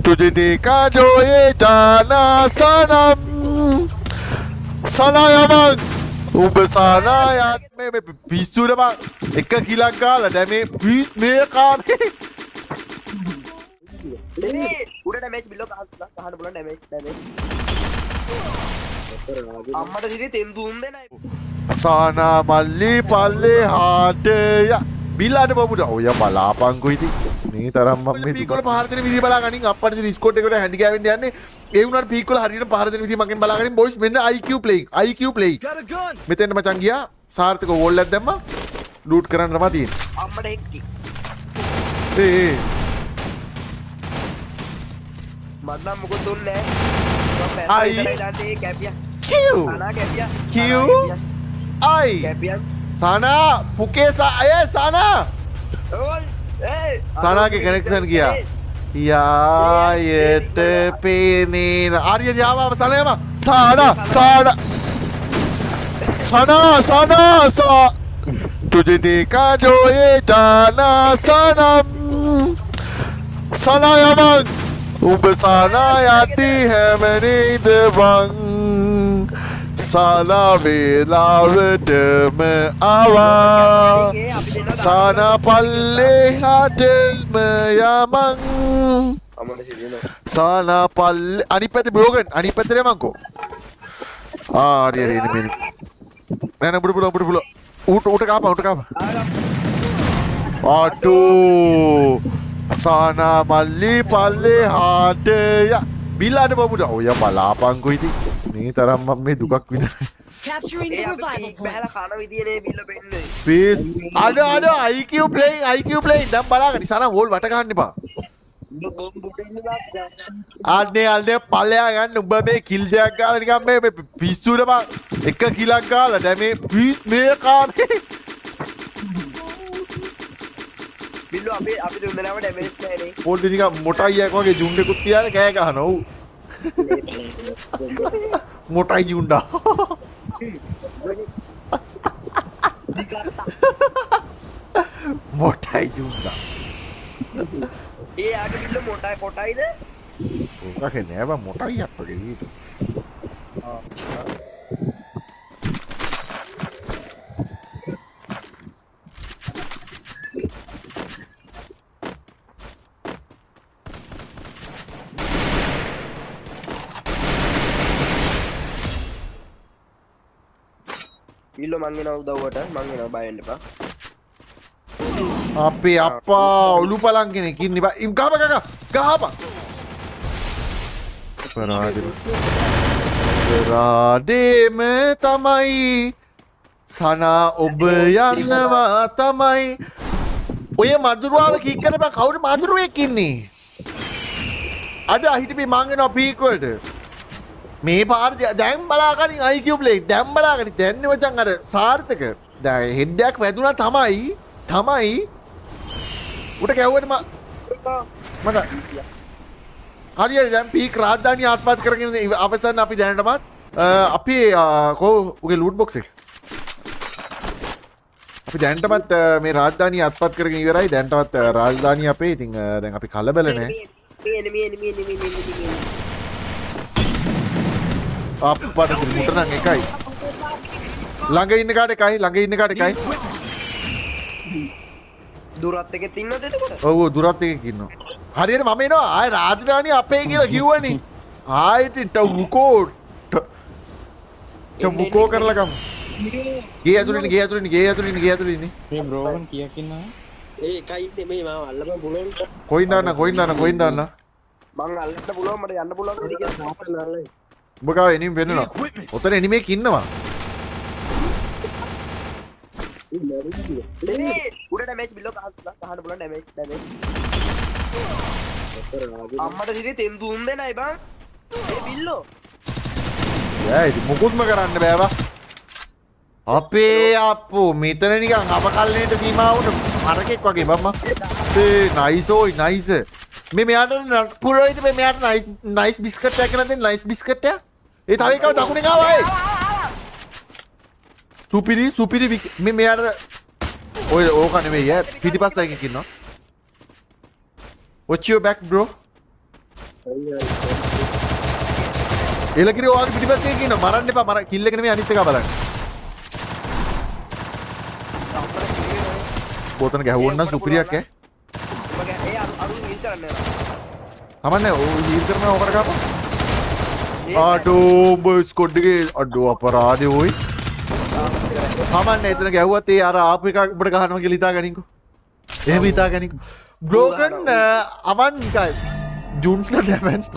तुझे देखा जो ये जाना सनम සනා යමන් උඹ සනා යත් මේ මේ පිස්සුද බං එක කිලක් ගාලා දැන් මේ මේ කාමේ නේ උඩ ඩැමේජ් බිල්ලෝ ගහන්න පුළුවන් ඩැමේජ් ඩැමේජ් අම්මට සිරි තෙන් දුන් දෙනයි සනා මල්ලි පල්ලේ හාට ය බිල්ලාට බබුඩ ඔය බලාපන්කෝ ඉතින් මේ තරම් මම මේ පීක් වල පහර දෙන විදිය බලා ගනින් අප්පට සිරි ස්කොඩ් එකට හැන්ඩි ගෑවෙන්න යන්නේ ඒ වුණාට පීක් වල හරියට පහර දෙන විදිය මගෙන් බලා ගනින් බොයිස් මෙන්න IQ playing IQ playing මෙතෙන්ට මචං ගියා සාර්ථක වෝල් එකක් දැම්මා ලූට් කරන්න තමයි තියෙන්නේ අම්මට එක්කි ඒ ඒ මත් නම් මොකොත් දුන්නේ නෑ I කැපියා Q සනා කැපියා Q I කැපියා සනා පුකේ සා ඒ සනා ඕල් ඒ සනාගේ කනෙක්ෂන් ගියා යායට පේනේ ආර්යන් යාව සනා යම සනා සනා සනා සනා සා तुझे देखा जो ये जाना सनम සනා යමන් උඹ සනා යටි හැමනේද බං සනා වේලාවටම ආවා සනා පල්ලෙහාටම යමන් අම්මට සිරි සනා පල්ලේ අනිත් පැත්තේ බ්‍රෝගන් අනිත් පැත්තට යමන්කෝ ආ හරි හරි එන්න මෙන්න නෑ නෑ බුඩ පුළුවන් බුඩ පුළුවන් ඌට ඌට කාපන් ඌට කාපන් අඩෝ සනා මල්ලි පල්ලෙහාට ය බිල්ලාට බබුඩ ඔය බලාපන්කෝ ඉතින් මේ තරම් මම මේ දුකක් විඳින Capturing A the අපි revival peak බහලා point. කන විදියනේ බිල්ල පෙන්නේ පීස් අඩ අඩ IQ playing IQ playing දැන් බලාගනි සනා වෝල් වට ගන්න එපා අනේ අනේ පල්ලෙහා ගන්න උඹ මේ කිල් දෙයක් ගාලා නිකන් මේ මේ පිස්සුද බං එක කිලක් ගාලා දැන් මේ මේ කාමේ බිල්ලෝ අපි අපි තුන් දෙනාම ඩැමේජ් නෑනේ පොඩි නිකන් මොටයි අයෙක් වගේ ජුන්ඩෙකුත් තියාගෙන කෑ ගහනවා ඔව් මොටයි ජුන්ඩා මොටයි ජුන්ඩා ඒ යාට බිල්ලෝ මොටයි කොටයිද ඕක නෑ බං මොටයි අක් වගේ ඊට බිල්ලෝ මං එනවා උදව්වට මං එනවා බය වෙන්න එපා අපේ අප්පා ඔලු පලං කෙනෙක් ඉන්නේ බං ඉම් ගහපන් ගහ ගහපන් පරාදෙම පරාදෙම තමයි සනා ඔබ යනවා තමයි ඔය මදුරුවාව කික් කරපන් කවුරු මදුරුවෙක් ඉන්නේ අද හිටපි මං එනවා පීක් වලට මේ පාර දැන් බලාගනින් IQ play දැන් බලාගනින් දැන් නේ මචං අර සාර්ථක දැන් හෙඩ් එකක් වැදුනා තමයි තමයි උට කැව්වට මට හරි හරි දැන් පීක් රාජධානිය ආත්පත් කරගෙන අවසන් අපි දැනටමත් අපි කෝ උගේ ලූට් බොක්ස් එක අපි දැනටමත් මේ රාජධානිය අත්පත් කරගෙන ඉවරයි දැනටමත් රාජධානිය අපේ ඉතින් දැන් අපි කලබල නෑ එනිමි එනිමි එනිමි එනිමි එනිමි අප්පට සිරි මුට නම් එකයි ළඟ ඉන්න කාට එකයි ළඟ ඉන්න කාට එකයි දුරත් එකෙත් ඉන්නවද එතකොට ඔව් ඔව් දුරත් එකෙක් ඉන්නවා හරියට මම එනවා ආයේ රාජධානිය අපේ කියලා කිව්වනේ ආයෙත් ටවුකෝ ටවුකෝ කරලා ගමු ගේ ඇතුළේ ඉන්නේ ගේ ඇතුළේ ඉන්නේ ගේ ඇතුළේ ඉන්නේ ගේ ඇතුළේ ඉන්නේ මේ බ්‍රෝගන් කීයක් ඉන්නවද ඒ එකයි ඉන්නේ මේ මාව අල්ලපන් පුළුවන් කොයින් දාන්න කොයින් දාන්න කොයින් දාන්න මං අල්ලන්න පුළුවන් මට යන්න පුළුවන් කියලා උඹ ගාව එනිමි පෙන්නනවා ඔතන එනිමෙක් ඉන්නවා නේ උඩ ඩැමේජ් බිල්ලෝ ගහන්න පුළුවන් ඩැමේජ් ඩැමේජ් අම්මට සිරි තෙන් දුන් දෙනයි බං ඒ බිල්ලෝ ඈ ඉතින් මොකුත්ම කරන්න බෑ බං අපේ අප්පෝ මෙතන නිකන් අවකල්ලේට සීමා වුණ හරකෙක් වගේ බං මං ඒ නයිස් ඕයි නයිස් මේ මෙයාට පුරෝහිත මේ මෙයාට නයිස් නයිස් බිස්කට් එකක් ගෙනත් දෙන්න නයිස් බිස්කට් එක ඒ තව එකව දකුණෙන් ආවා ඒ සුපිරි සුපිරි මේ මෙයාට ඔය ඕක නෙවෙයි ඈ පිටිපස්ස එකෙක් ඉන්නවා Watch your back bro. එලකිරි ඔයාගේ පිටිපස්සේ එකේ ඉන්නවා. මරන්න එපා. මර කිල් එක නෙමෙයි අනිත් එක බලන්න. බෝතන ගැහුවොත් නම් සුපිරියක් ඈ. ඒ අරු හීල් කරන්න යනවා. කමන්නේ ඔය හීල් කරනවා ඔකට ගහපන්. අඩෝ උඹ ස්කොඩ් එකේ අඩෝ අපරාධේ ඔයි. කමන්නේ එතන ගැහුවත් ඒ අර ආපු එක උඹට ගහනවා කියලා හිතා ගනින්කෝ. එහෙම හිතා ගනින්කෝ. බ්‍රෝකන් අවන් නිකන් ජුන්ට ඩැමන්ත්.